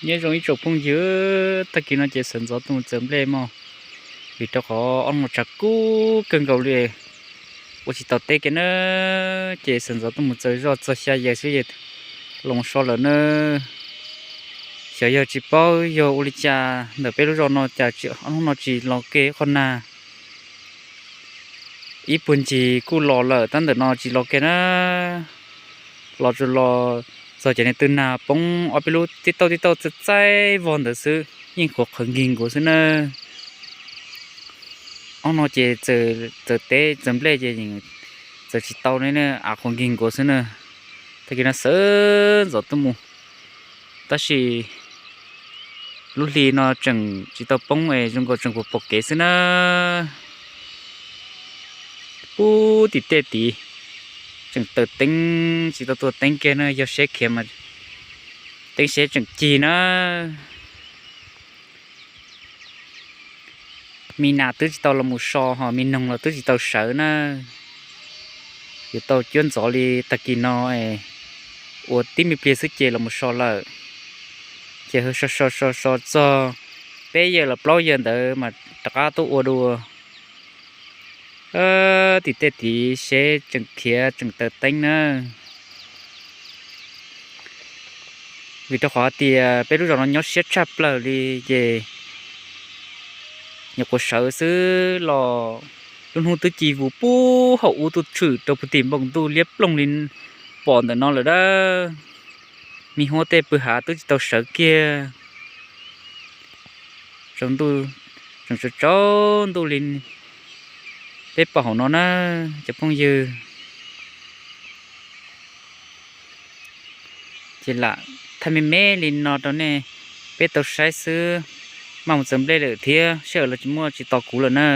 Nyob zoo ib tsoom phooj ywg, tag kis no ces sawv ntxov tuaj mus txawv nplej mog, vim rau qhov ob hnub no tshav kub kawg nkaus li, ua tsis tau teb kiag na. Ces sawv ntxov tuaj mus txawv zoj txog xya yawm xwb es los so lawm na. Xyov yog tsis paub yog ua li cas ntawm peb lub zos no cas ob hnub no tsis los kiag qhov nag. Ib puag ncig kuj los lawm tab ntawm no tsis los kiag na. Los tsuas los txog cov niag tw nag poob ob peb lub tib tauj tib tauj txaij txaij vog ntawd xwb, yeej qhuav qhawv nkig nkuav xwb na. Ob no ces txawm teb txawm nplej ces txawm tsis tau ne, av qhuav nkig nkuav xwb na. Tag kis no sawv ntxov tuaj mus, tab sis lub hli no tseem tsis tau poob es zoo nkaus tseem pom pom kev xwb na. Pub tim tej tid tseem taws teeb tsis tau tuaj teeb kiag na, yog seb khiav mas teeb seb tseem cig na. Me nas twb tsis tau los mus so ho me noog los twb tsis tau sawv na. Yuav tau cuab ntxov li tag kis no es ua tib me pliag xwb ces los mus so lawm. Ces so so so so txog peb yawm los plaub yawm ntawd mas rov qab tuaj ua dua. Tim tej tid seb tseem khiav tseem taws teeb na. Vim rau qhov tias peb lub zos no nyob siab tshaj plaws li ces nyuam qhuav sawv xwb los lub hnub twb ci vus pub hauv ub tuaj tshwm rau puag tim npoo ntuj liab ploog li pom ntawm no lawm dab. Me huab tej pw hav twb tsis tau sawv kiag. Tsaus ntuj, tseem tsaus tsaus ntuj li peb pom hauv no na cov phooj ywg. Ces lam thaij me me li no rau nej peb tau saib xwb. Maj mus txawv nplej lawm thiab, sij hawm los tsis muaj tsis tos kuv lawm na.